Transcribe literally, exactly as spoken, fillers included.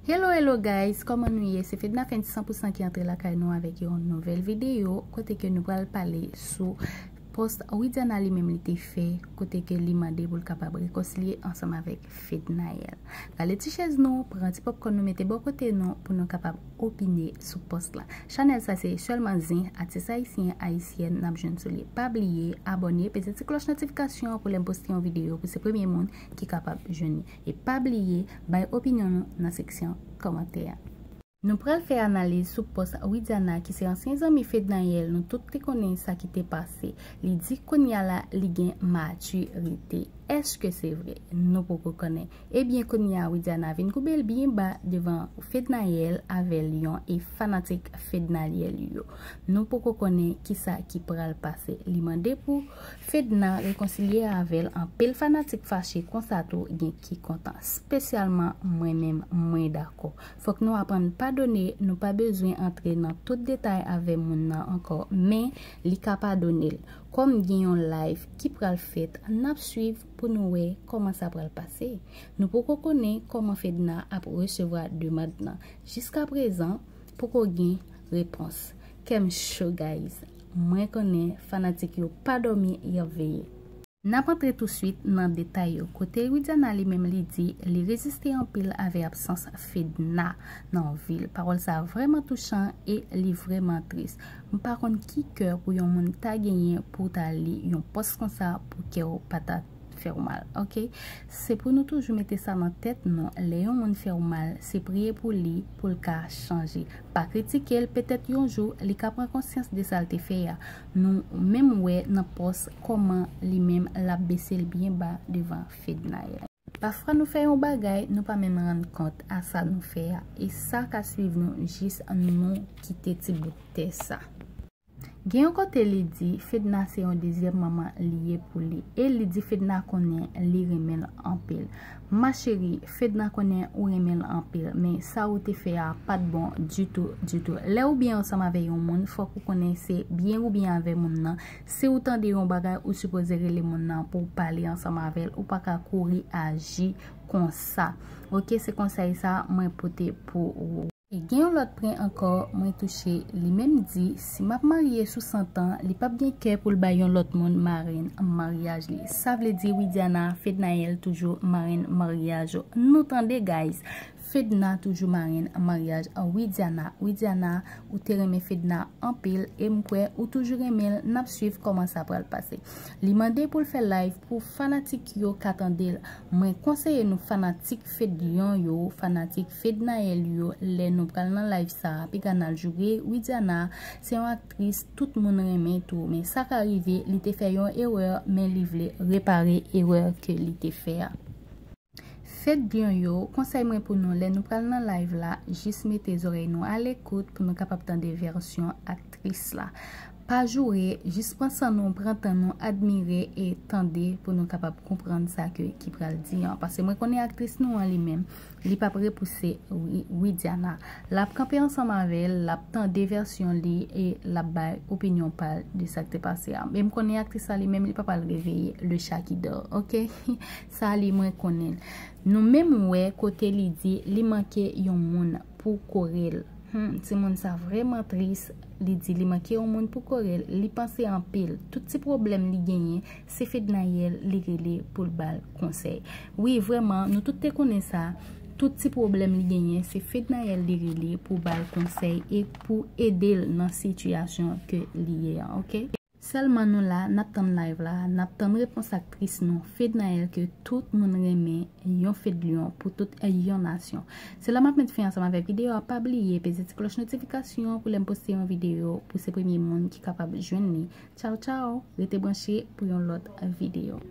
Hello, hello guys, kòman nou ye? Se Fedna Fenty san pou san ki antre lakay nou avèk yon nouvèl videyo kote ke nou pral pale sou pòs Widiana li menm li te fè kote ke li mande pou l kapab rekonsilye ansanm avèk Fednaelle. Rale ti chèz nou, pran ti popcorn nou mete bò kote nou pou nou kapab opine sou pòs la. Chanèl sa se sèlman zen, atis ayisyen, ayisyèn n ap jwenn sou li. Pa bliye abòne, peze ti klòch notifikasyon pou lè m poste yon videyo pou se premye moun ki kapab jwenn li. E pa bliye bay opinyon nou nan seksyon kòmantè a. Nou pral fè analiz sou pòs Widiana ki se ansyen zanmi Fednaelle, nou tout te konnen sa ki te pase. Li di kounye a la li gen matirite. Èske se vre? Nou poko konnen. Ebyen kounye a Widiana vin koube l byen ba devan Fednaelle avè Lyon e fanatik Fednaelle yo. Nou poko konnen kisa ki pral pase. Li mande pou Fedna rekonsilye avè l, anpil fanatik fache konsa tou gen ki kontan. Espesyalman mwen menm mwen dakò. Fòk nou aprann padone, nou pa bezwen antre nan tout detay avè moun nan ankò, men li ka padone l. Kòm gen yon live ki pral fèt, n ap swiv pou nou wè kòman sa pral pase. Nou poko konnen kòman Fedna ap resevwa demann nan. Jiskaprezan, poko gen repons. Kè m cho guys. Mwen konnen fanatik yo pa dòmi, y ap veye. N ap antre touswit nan detay yo, kote Widiana li menm li di li reziste anpil avè absans Fedna nan vi l. Pawòl sa vrèman touchan e li vrèman tris. M pa konn ki kè pou yon moun ta genyen pou w ta li yon pòs konsa pou kè w pa ta fè w mal, oke? Se pou nou toujou mete sa nan tèt nou, lè yon moun fè w mal, se priye pou li, pou l ka chanje. Pa kritike l, petèt yon jou, li ka pran konsyans de sa l te fè a. Nou menm wè nan pòs kòman li menm l ap bese l byen ba devan Fednaelle. Pafwa nou fè yon bagay, nou pa menm rann kont a sa nou fè a. E sa ka swiv nou jis nou kite ti bout tè sa. Gen yon kote li di Fedna se yon dezyèm manman li ye pou li. E li di Fedna konnen li renmen l anpil. Ma chérie, Fedna konnen ou renmen l anpil, men sa ou te fè a pa t bon ditou, ditou. Lè ou byen ansanm avè yon moun, fòk ou konnen se byen ou byen avè moun nan. Si ou tande yon bagay, ou sipoze rele moun nan pou w pale ansanm avè l. Ou pa ka kouri aji konsa. Oke, se konsèy sa mwen pote pou ou. E gen yon lòt pwen ankò mwen touche, li menm di si m ap marye sou san tan, li p ap gen kè pou l bay yon lòt moun marenn maryaj li. Sa vle di Widiana, Fednaelle toujou marenn maryaj ou. Nou tande guys, Fedna toujou marenn maryaj Widiana. Widiana, ou te renmen Fedna anpil e m kwè ou toujou renmen l, n ap swiv kòman sa pral pase. Li mande pou l fè live pou fanatik yo ka tande l. Mwen konseye nou fanatik Fedlion yo, fanatik Fednaelle yo, lè nou pral nan live sa a, piga n al joure Widiana, se yon aktris tout moun renmen tou, men sa ka rive, li te fè yon erè, men li vle repare erè ke li te fè a. Fedlion yo, konsèy mwen pou nou, lè nou pral nan live la, jis mete zòrèy nou a lekout pou nou kapab tande vèsyon aktris la. Pa joure, jis pran san nou, pran tan nou, admire e tande pou nou kapab konprann sa ke ki pral di an. Paske mwen konnen aktris nou an li menm, li p ap repouse Wi- Widiana. L ap kanpe ansanm avè l, l ap tande vèsyon li e l ap bay opinyon pa l de sa k te pase a. Men m konnen aktris la li menm, li pa pral reveye le chat qui dort, oke? Sa li mwen konnen l. Nou menm wè kote li di li manke yon moun pou kore l. Hmm, timoun sa vrèman tris. Li di li manke yon moun pou kore l. Li panse anpil. Tout ti pwoblèm li genyen, se Fednaelle li rele pou l ba l konsèy. Wi, vrèman, nou tout te konnen sa. Tout ti pwoblèm li genyen, se Fednaelle li rele pou ba l konsèy e pou ede l nan sitiyasyon ke li ye an, oke? Sèlman nou la, n ap tann live la, n ap tann repons aktris nou, Fednaelle, ke tout moun renmen, yon Fedlion pou tout yon nasyon. Se la m ap met fen ansanm avèk videyo a. Pa bliye peze ti klòch notifikasyon pou lè m poste yon videyo pou se premye moun ki kapab jwenn li. Tchaw, tchaw, rete branche pou yon lòt videyo.